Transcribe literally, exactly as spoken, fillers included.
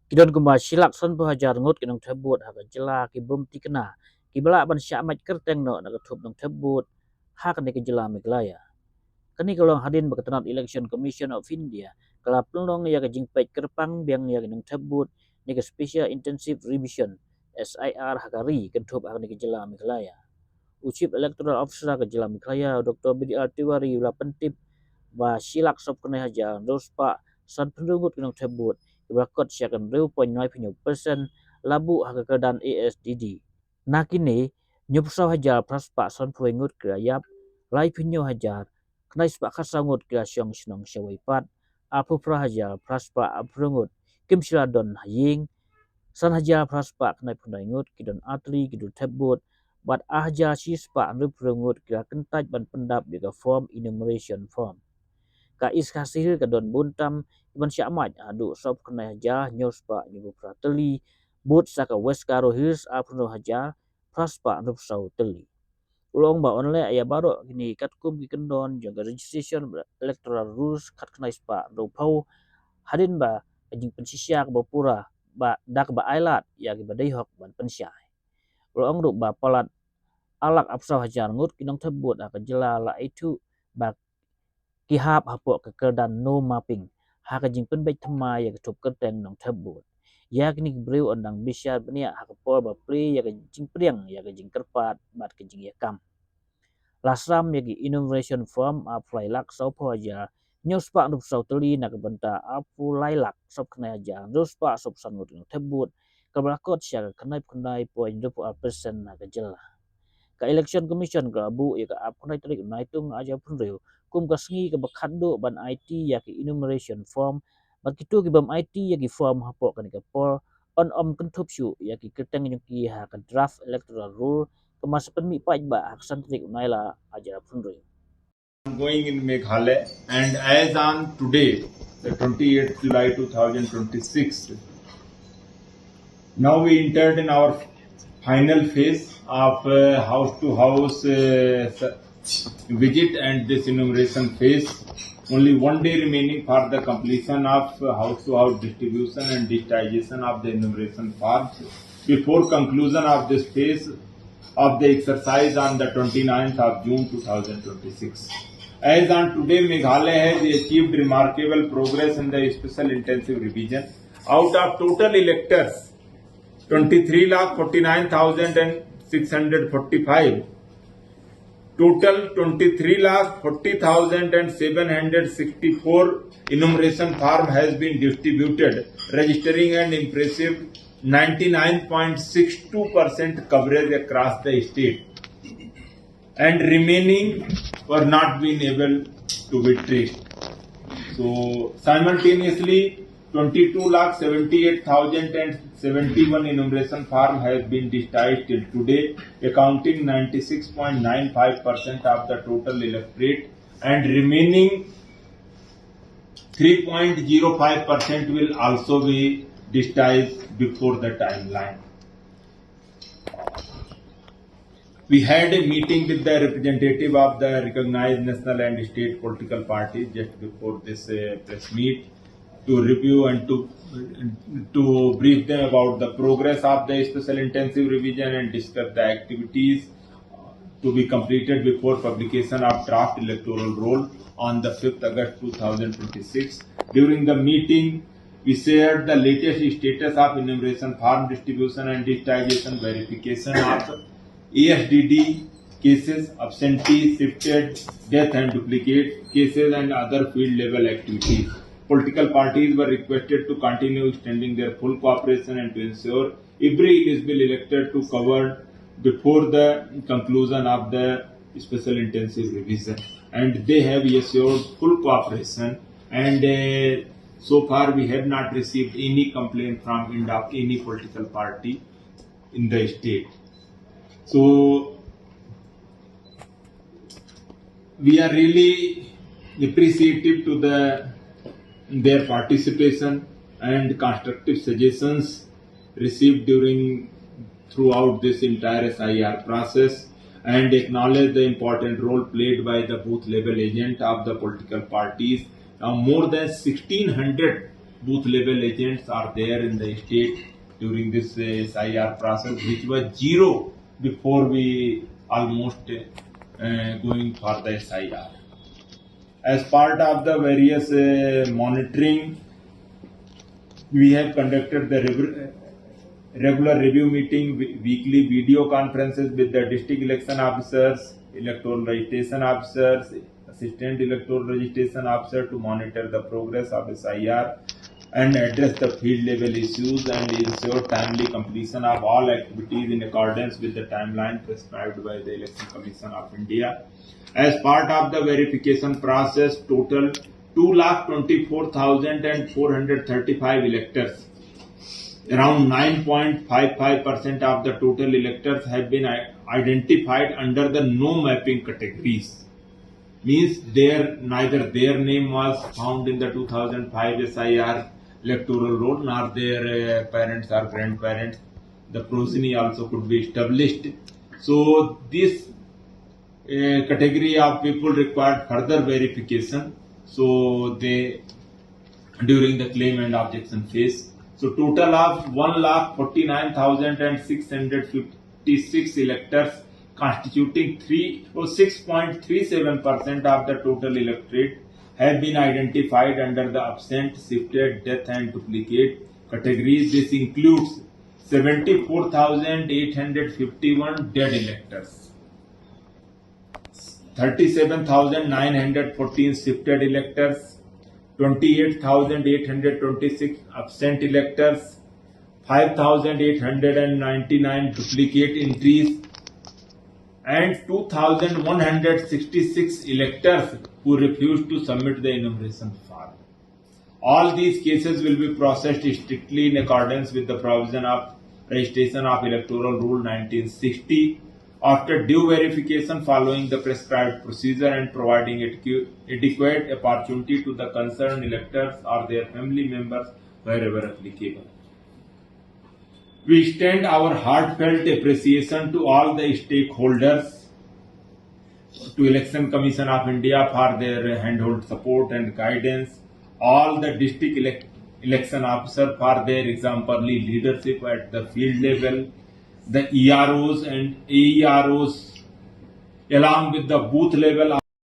Ki don kumba shi lak sanphew hajar ngut ki nongthep vote ha ka jylla ki bym tikna kiba lah ban shah mait kyrteng noh na ka thup nongthep vote ha kane ka jylla Meghalaya. Kane ka long hadien ba ka tnat Election Commission of India ka la pynlong ïa ka jingpeit kyrpang biang ïa ki nongthep vote ne ka Special Intensive Revision, S I R, ha ka ri kynthup ha kane ka jylla Meghalaya. U Chief Electoral Officer ka jylla Meghalaya, Doctor B D R Tiwari, u la pyntip ba shi lak sawphew khyndai hajar hynriew spah sanphew hynriew ngut ki nongthep vote kiba la kot sha ka hynriew point nine hynñiew percent la buh ha ka kyrdan A S D D. Na kine, hynñiewphew saw hajar phra spah sanphew wei ngut ki la ïap, laiphew hynñiew hajar khyndai spah khatsaw ngut ki la shong shnong shawei pat, arphew phra hajar phra spah arphew hynriew ngut kim shym la don ha ïing, san hajar phra spah khyndaiphew khyndai ngut ki don artylli ki dur thep vote, bad ar hajar shi spah hynriewphew hynriew ngut ki la kyntait ban pyndap ïa ka form, enumeration form. Ka East Khasi Hills ka don bun tam kiban shah mait, haduh sawphew khyndai hajar hynñiew spah hynñiewphew phra tylli, bud sa ka West Garo Hills arphew hynriew hajar phra spah hynriewphew saw tylli. U la ong ba yn leh ïa baroh kine katkum ki kyndon jong ka Registration Electoral Rules khatkhyndai spah hynriewphew, hadien ba ka jingpynshisha kaba pura ba da kaba ailad ïa kiba dei hok ban pynshai. U la ong ruh ba palat ar lak arphew saw hajar ngut ki nongthep vote ha ka jylla la ithuh ba ki hap hapoh ka kyrdan no mapping ha ka jingpynbeit thymmai ïa ka thup kyrteng nongthep vote. Ïa kine ki briew yn dang bishar bniah ha ka por ba plie ïa ka jingpdiang ïa ka jingkyrpad bad ka jingïakam. La sram ïa ki enumeration form arphew lai lak sawphew hajar hynñiew spah hynriewphew saw tylli na ka bynta arphew lai lak sawphew khyndai hajar hynriew spah sawphew san ngut ki nongthep vote, kaba la kot sha ka khyndaiphew khyndai point hynriewphew ar percent na ka jylla. Ka Election Commission ka la buh ïa ka arphew khyndai tarik u Naitung arhajar arphew hynriew kum ka sngi kaba khatduh ban aiti ïa ki enumeration form, bad kito ki bym aiti ïa ki form hapoh kane ka por yn ym kynthup shuh ïa ki kyrteng jong ki ha ka draft electoral roll, kaba sa pynmih paidbah ha ka san tarik u Nailar arhajar arphew hynriew. Ongoing in Meghalaya, and as on today, the twenty-eighth July two thousand twenty-six, now we entered in our final phase of, uh, house to house, uh, s-, visit and this enumeration phase. Only one day remaining for the completion of, uh, house to house distribution and digitization of the enumeration forms. Before conclusion of this phase, of the exercise on the twenty-ninth of June two thousand twenty-six. As on today, Meghalaya has achieved remarkable progress in the special intensive revision. Out of total electors, twenty-three lakh forty-nine thousand and six hundred forty-five, total twenty-three lakh forty thousand and seven hundred sixty-four enumeration form has been distributed, registering an impressive ninety-nine point six two percent coverage across the state, and remaining were not been able to be traced. So simultaneously, twenty-two lakh seventy-eight thousand and seventy-one enumeration form has been digitized till today, accounting ninety-six point nine five percent of the total electorate, and remaining three point zero five percent will also be digitized before the timeline. We had a meeting with the representative of the recognized national and state political parties just before this, uh, press meet to review and to, to brief them about the progress of the special intensive revision and discuss the activities to be completed before publication of draft electoral roll on the fifth August two thousand twenty-six. During the meeting, we shared the latest status of enumeration form distribution and digitization, verification of A S D D cases, absentee, shifted, death and duplicate cases, and other field level activities. Political parties were requested to continue extending their full cooperation and to ensure every eligible elector to cover before the conclusion of the special intensive revision. And they have assured full cooperation. And, uh, so far we have not received any complaint from end of any political party in the state. So we are really appreciative to the, their participation and constructive suggestions received during, throughout this entire S I R process. and acknowledge the important role played by the booth level agent of the political parties. Now, more than sixteen hundred booth level agents are there in the state during this uh, S I R process, which was zero before we almost uh, going for the S I R. As part of the various uh, monitoring, we have conducted the regu- regular review meeting, we- weekly video conferences with the district election officers, electoral registration officers, assistant electoral registration officer to monitor the progress of S I R and address the field level issues and ensure timely completion of all activities in accordance with the timeline prescribed by the Election Commission of India. As part of the verification process, total two lakh twenty-four thousand four hundred thirty-five electors, around nine point five five percent of the total electors, have been i- identified under the no mapping categories. Means their, neither their name was found in the two thousand five S I R electoral roll, nor their uh, parents or grandparents. The progeny also could be established. So this uh, category of people required further verification. So they, during the claim and objection phase. So total of one lakh forty-nine thousand six hundred fifty-six electors, constituting three or six point three seven percent of the total electorate, have been identified under the absent, shifted, death and duplicate categories. This includes seventy-four thousand eight hundred fifty-one dead electors, thirty-seven thousand nine hundred fourteen shifted electors, twenty-eight thousand eight hundred twenty-six absent electors, five thousand eight hundred ninety-nine duplicate entries, and two thousand one hundred sixty-six electors who refused to submit the enumeration form. All these cases will be processed strictly in accordance with the provision of Registration of Electoral Rule nineteen sixty, after due verification following the prescribed procedure and providing adequ- adequate opportunity to the concerned electors or their family members wherever applicable. We extend our heartfelt appreciation to all the stakeholders, to Election Commission of India for their handhold support and guidance, all the district elec- election officer for their exemplary leadership at the field level, the E R Os and A E R Os, along with the booth level